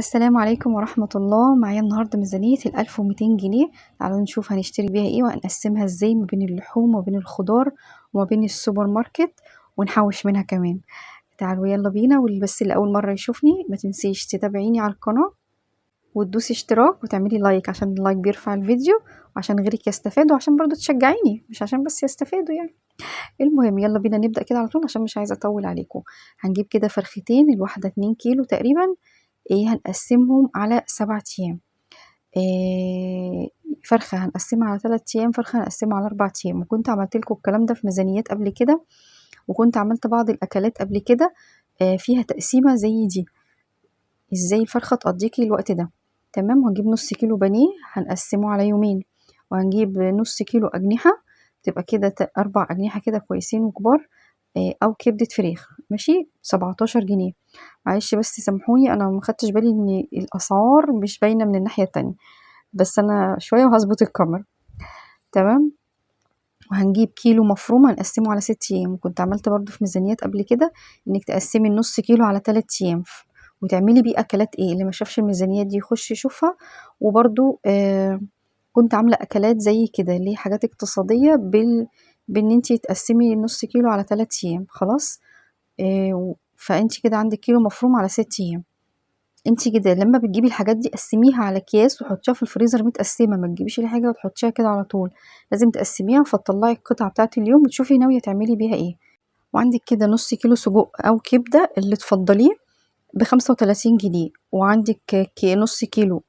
السلام عليكم ورحمة الله. معايا النهاردة ميزانية 1200 جنيه. تعالوا نشوف هنشتري بيها ايه وهنقسمها ازاي ما بين اللحوم وما بين الخضار وما بين السوبر ماركت ونحوش منها كمان. تعالوا يلا بينا. واللي بس اللي أول مرة يشوفني ما تنسيش تتابعيني على القناة وتدوسي اشتراك وتعملي like، عشان ال like بيرفع الفيديو وعشان غيرك يستفاد وعشان برضو تشجعيني، مش عشان بس يستفادوا يعني. المهم يلا بينا نبدأ كده على طول عشان مش عايزة أطول عليكم. هنجيب كده فرختين، الواحدة 2 كيلو تقريبا، ايه هنقسمهم على 7 ايام. إيه فرخة هنقسمها على 3 ايام، فرخة هنقسمها على 4 ايام. وكنت عملت لكم الكلام ده في ميزانيات قبل كده، وكنت عملت بعض الاكلات قبل كده فيها تقسيمة زي دي، ازاي الفرخة تقضيكي الوقت ده. تمام. وهنجيب نص كيلو بانيه هنقسمه على يومين، وهنجيب نص كيلو أجنحة، تبقى كده 4 أجنحة كده كويسين وكبار، أو كبدة فراخ. ماشي، 17 جنيه. معلش بس سامحوني أنا ما خدتش بالي إن الأسعار مش باينة من الناحية التانية، بس أنا شوية وهظبط الكاميرا. تمام. وهنجيب كيلو مفروم هنقسمه على 6 أيام، وكنت عملت برضو في ميزانيات قبل كده إنك تقسمي النص كيلو على 3 أيام وتعملي بيه أكلات إيه. اللي ما شافش الميزانيات دي يخش يشوفها. وبرضو كنت عاملة أكلات زي كده اللي هي حاجات اقتصادية بإن انتي تقسمي نص كيلو على 3 أيام. خلاص. فانتي كده عندك كيلو مفروم على 6 أيام. انتي كده لما بتجيبي الحاجات دي قسميها على اكياس وحطيها في الفريزر متقسمه، ما تجيبيش الحاجة وتحطيها كده على طول، لازم تقسميها فتطلعي القطعة بتاعه اليوم وتشوفي ناوية تعملي بيها ايه. وعندك كده نص كيلو سجق او كبده اللي تفضليه ب35 جنيه، وعندك نص كيلو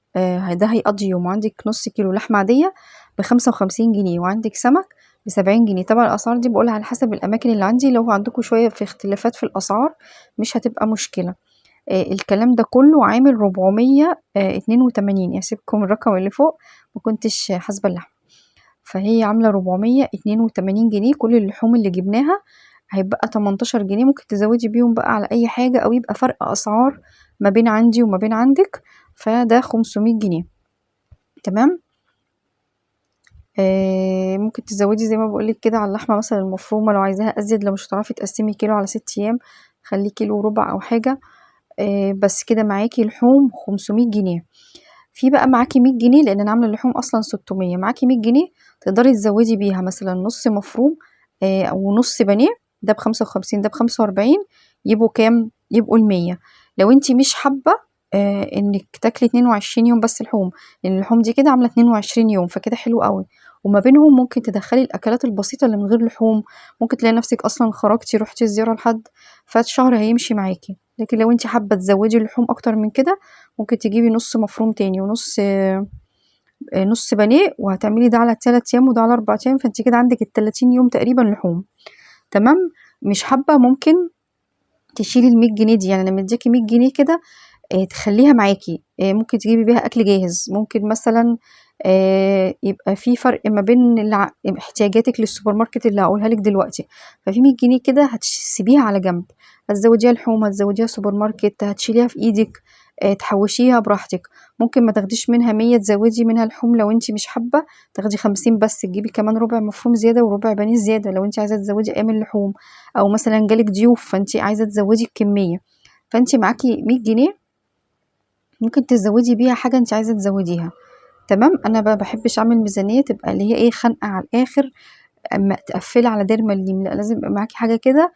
ده هيقضي يوم، وعندك نص كيلو لحمه عادية ب55 جنيه، وعندك سمك ب70 جنيه. طبعا الاسعار دي بقولها على حسب الاماكن اللي عندي، لو عندكم شوية في اختلافات في الاسعار مش هتبقى مشكلة. الكلام ده كله عامل 482، يعني سيبكم الرقم اللي فوق ما كنتش حاسبه اللحمة، فهي عامله 482 جنيه كل اللحوم اللي جبناها. هيبقى 18 جنيه ممكن تزودي بيهم بقى على اي حاجة، او يبقى فرق اسعار ما بين عندي وما بين عندك، فده 500 جنيه. تمام. ممكن تزودي زي ما بقولك كده على اللحمة مثلا المفرومه لو عايزاها ازيد، لو مش هتعرفي تقسمي كيلو على 6 ايام خليه كيلو وربع او حاجة. بس كده معاكي لحوم 500 جنيه. في بقى معاكي 100 جنيه، لان انا عامله اللحوم اصلا 600، معاكي 100 جنيه تقدري تزودي بيها مثلا نص مفروم او نص بانيه، ده ب55 ده ب45، يبقوا كام؟ يبقوا 100. لو انتي مش حابة انك تاكلي 22 يوم بس لحوم، لان اللحوم دي كده عامله 22 يوم، فكده حلو قوي. وما بينهم ممكن تدخلي الاكلات البسيطة اللي من غير لحوم، ممكن تلاقي نفسك اصلا خرجتي روحتي زيارة لحد، فالشهر هيمشي معاكي. لكن لو انتي حابة تزودي اللحوم اكتر من كده ممكن تجيبي نص مفروم تاني ونص نص بانيه، وهتعملي ده على 3 ايام وده على 4 ايام، فانتي كده عندك 30 يوم تقريبا لحوم. تمام. مش حابة ممكن تشيلي 100 جنيه دي، يعني لما اديكي 100 جنيه كده تخليها معاكي، ممكن تجيبي بيها اكل جاهز، ممكن مثلا يبقى في فرق ما بين احتياجاتك للسوبر ماركت اللي هقولها لك دلوقتي. ففي 100 جنيه كده هتسيبيها على جنب، هتزوديها لحوم، هتزوديها سوبر ماركت، هتشيليها في ايدك، تحوشيها براحتك. ممكن ما تاخديش منها 100 تزودي منها لحوم لو انتي مش حابة، تاخدي 50 بس، تجيبي كمان ربع مفروم زيادة وربع بانيه زيادة لو انتي عايزه تزودي ايام اللحوم، او مثلا جالك ضيوف فانتي عايزه تزودي الكمية. فانتي معاكي 100 جنيه ممكن تزودي بيها حاجة انتي عايزه تزوديها. تمام. انا ما بحبش اعمل ميزانية تبقى اللي هي ايه خانقه على الاخر، اما تقفلي على دير مليم، لا لازم يبقى معاكي حاجة كده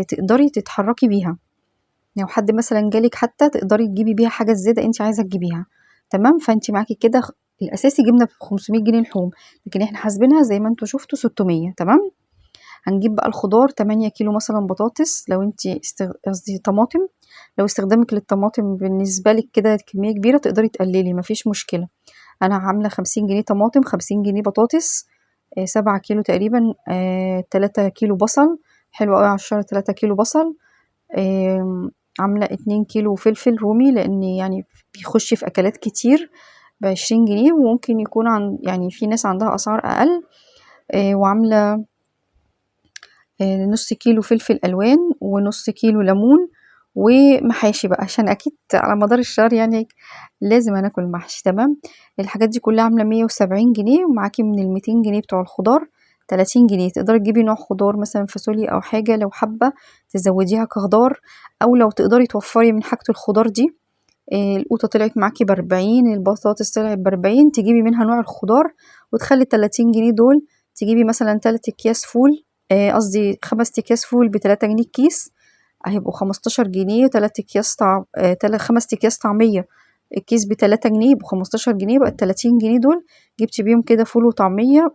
تقدري تتحركي بيها، لو حد مثلا جالك حتى تقدري تجيبي بيها حاجة زيادة انت عايزه تجيبيها. تمام. فانت معاكي كده الاساسي جبنا ب 500 جنيه لحوم، لكن احنا حاسبينها زي ما انتوا شفتوا 600. تمام. هنجيب بقى الخضار 8 كيلو مثلا بطاطس، لو انت قصدي طماطم، لو استخدامك للطماطم بالنسبة لك كده كمية كبيرة تقدري تقللي مفيش مشكلة. انا عامله 50 جنيه طماطم، 50 جنيه بطاطس، 7 كيلو تقريبا، 3 كيلو بصل، حلو قوي على الشهر 3 كيلو بصل، عامله 2 كيلو فلفل رومي لان يعني بيخش في اكلات كتير ب20 جنيه، وممكن يكون عن يعني في ناس عندها اسعار اقل. وعامله نص كيلو فلفل الوان ونص كيلو ليمون ومحاشي بقى، عشان اكيد على مدار الشهر يعني لازم هناكل محشي. تمام. الحاجات دي كلها عامله 170 جنيه، ومعاكي من 200 جنيه بتوع الخضار 30 جنيه، تقدري تجيبي نوع خضار مثلا فاصوليا او حاجة لو حابة تزوديها كخضار، او لو تقدري توفري من حاجة الخضار دي. القوطة طلعت معاكِ ب40، البطاطس طلعت ب40، تجيبي منها نوع الخضار، وتخلّي ال30 جنيه دول تجيبي مثلًا 3 أكياس فول، قصدي 5 أكياس فول ب3 جنيه الكيس، هيبقوا 15 جنيه، وتلات أكياس طع تل 5 أكياس طعمية الكيس ب3 جنيه يبقوا 15 جنيه، يبقى ال30 جنيه دول جبتي بيهم كده فول وطعمية،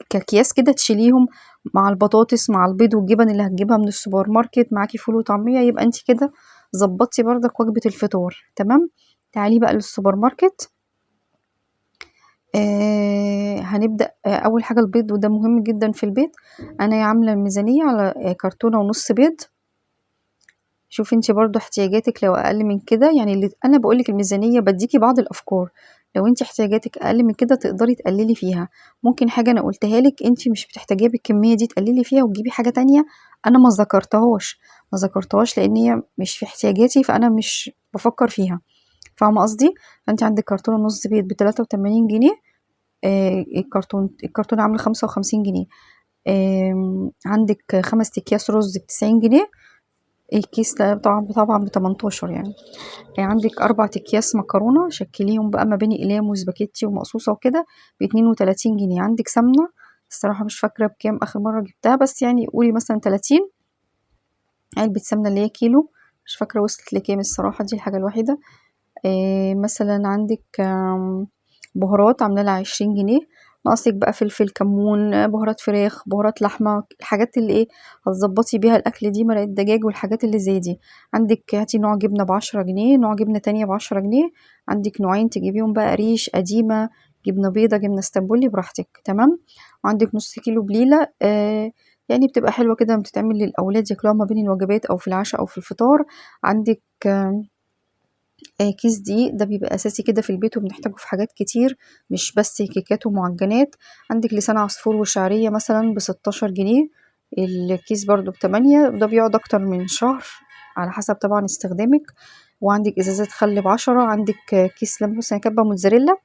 كأكياس كده تشيليهم مع البطاطس مع البيض والجبن اللي هتجيبها من السوبر ماركت، معاكي فول وطعمية، يبقى انتي كده ظبطتي برضك وجبة الفطار. تمام. تعالي بقى للسوبر ماركت. هنبدأ، أول حاجة البيض، وده مهم جدا في البيت. أنا عاملة الميزانية على كرتونة ونص بيض. شوفي انتي برضو احتياجاتك لو أقل من كده، يعني اللي أنا بقولك الميزانية بديكي بعض الأفكار، لو انتي احتياجاتك أقل من كده تقدري تقللي فيها. ممكن حاجة أنا قلتها لك انتي مش بتحتاجيها بالكمية دي تقللي فيها وتجيبي حاجة تانية أنا ما ذكرتهاش لأن هي مش في احتياجاتي، فأنا مش بفكر فيها، فاهمة قصدي؟ فانتي عندك كرتونة نص بيض بتلاتة وتمانين جنيه، الكرتونة عاملة 55 جنيه. عندك 5 أكياس رز ب90 جنيه، الكيس ده طبعا ب18 يعني. عندك 4 أكياس مكرونة شكليهم بقى ما بين أقلام وسباكيتي ومقصوصة وكده ب32 جنيه. عندك سمنة، الصراحة مش فاكرة بكام آخر مرة جبتها، بس قولي مثلا 30، علبة سمنة اللي هي كيلو، مش فاكرة وصلت لكام الصراحة، دي الحاجة الوحيدة. مثلا عندك، بهارات عاملة لها 20 جنيه. ناقصك بقى فلفل، كمون، بهارات فراخ، بهارات لحمة، الحاجات اللي هتظبطي بيها الأكل دي، مرقة دجاج والحاجات اللي زي دي. عندك هاتي نوع جبنة ب10 جنيه، نوع جبنة تانية ب10 جنيه، عندك نوعين تجيبيهم بقى، قريش قديمة، جبنة بيضة، جبنة اسطنبولي، براحتك. تمام. وعندك نص كيلو بليلة، بتبقى حلوة كده لما بتتعمل للأولاد ياكلوها ما بين الوجبات أو في العشاء أو في الفطار. عندك، كيس دقيق، ده بيبقى أساسي كده في البيت وبنحتاجه في حاجات كتير، مش بس كيكات ومعجنات. عندك لسان عصفور وشعرية مثلا ب16 جنيه، الكيس برضو ب8، ده بيقعد أكتر من شهر على حسب طبعا استخدامك. وعندك إزازة خل ب10، عندك كيس لبن، بصي أنا كاتبة موتزاريلا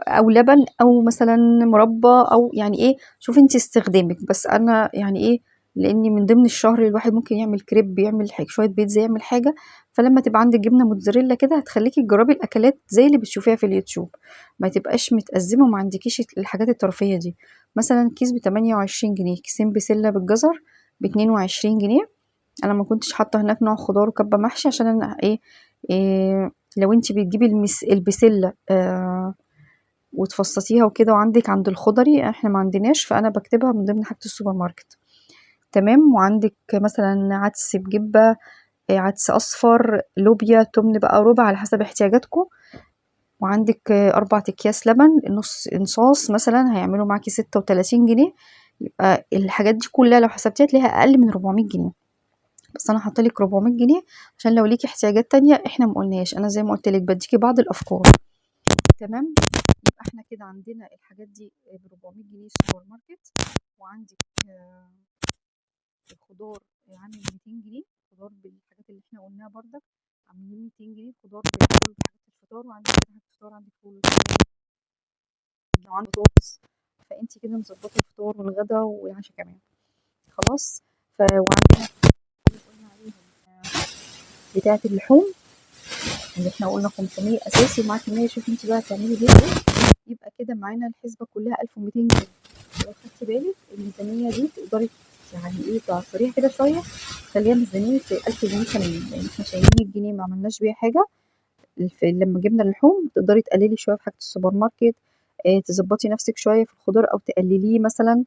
أو لبن أو مثلا مربى أو يعني إيه، شوفي انتي استخدامك. بس أنا يعني إيه، لأن من ضمن الشهر الواحد ممكن يعمل كريب، يعمل شوية بيتزا، يعمل حاجة، فلما تبقى عندك جبنة موتزاريلا كده هتخليكي تجربي الأكلات زي اللي بتشوفيها في اليوتيوب، ما تبقاش متأزمة وما عندكيش الحاجات الطرفية دي. مثلا كيس بتمانية وعشرين جنيه، كيسين بسلة بالجزر باتنين وعشرين جنيه. أنا ما كنتش حاطة هناك نوع خضار وكبة محشي عشان أنا إيه لو انتي بتجيبي البسلة، وتفصصيها وكده، وعندك عند الخضري، احنا ما عندناش، فأنا بكتبها من ضمن حاجة السوبر ماركت. تمام. وعندك مثلا عدس بجبة، عدس أصفر، لوبيا، تمن بقى ربع على حسب احتياجاتكم. وعندك، 4 أكياس لبن نص انصاص مثلا هيعملوا معاكي 36 جنيه. يبقى الحاجات دي كلها لو حسبتيها تلاقيها أقل من 400 جنيه، بس أنا حاطة لك 400 جنيه عشان لو ليكي احتياجات تانية احنا ما قلناش. أنا زي ما قلت لك بديكي بعض الأفكار. تمام. يبقى احنا كده عندنا الحاجات دي ب 400 جنيه السوبر ماركت. وعندك، الخضار عامل 200 جنيه، خضار بالحاجات اللي احنا قلناها برضك عاملين 200 جنيه، خضار بالفول بحاجات الفطار. وعندك حاجات الفطار، عندك فول وطعمية، وعندك بطاطس، فانتي كده مظبطه الفطار والغدا والعشاء كمان. خلاص. وعندنا اللي قلنا عليهم، بتاعه اللحوم اللي احنا قلنا 500 اساسي ومعاكي 100، شوفي انتي بقى هتعملي بيها ايه. يبقى كده معانا الحسبه كلها 1200 جنيه. لو خدتي بالك الميزانيه دي تقدري تعصريها كده شويه، تخليها ميزانيه 1000 جنيه كمان، لان احنا شايلين 100 جنيه ما عملناش بيها حاجه. لما جبنا اللحوم تقدري تقللي شويه في حاجه السوبر ماركت، تظبطي نفسك شويه في الخضار او تقلليه مثلا،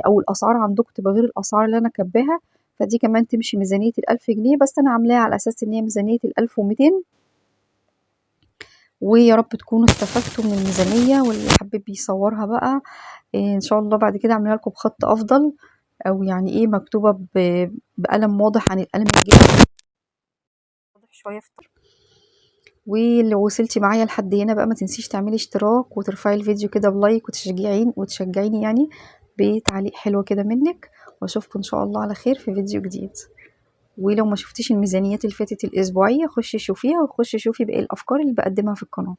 او الاسعار عندكم تبقى غير الاسعار اللي انا كاتباها، فدي كمان تمشي ميزانيه ال1000 جنيه. بس انا عاملاها على اساس ان هي ميزانيه الألف ومتين. ويا رب تكونوا استفدتوا من الميزانيه، واللي حابب يصورها بقى، ان شاء الله بعد كده اعملها لكم بخط افضل، او مكتوبه بقلم واضح عن القلم الجاف واضح شويه في الطرف. ولو وصلتي معايا لحد هنا بقى ما تنسيش تعملي اشتراك وترفعي الفيديو كده بلايك، وتشجعيني بتعليق حلو كده منك. واشوفكم ان شاء الله على خير في فيديو جديد. ولو ما شفتيش الميزانيات اللي فاتت الاسبوعيه خشي شوفيها، وخشي شوفي باقي الافكار اللي بقدمها في القناه.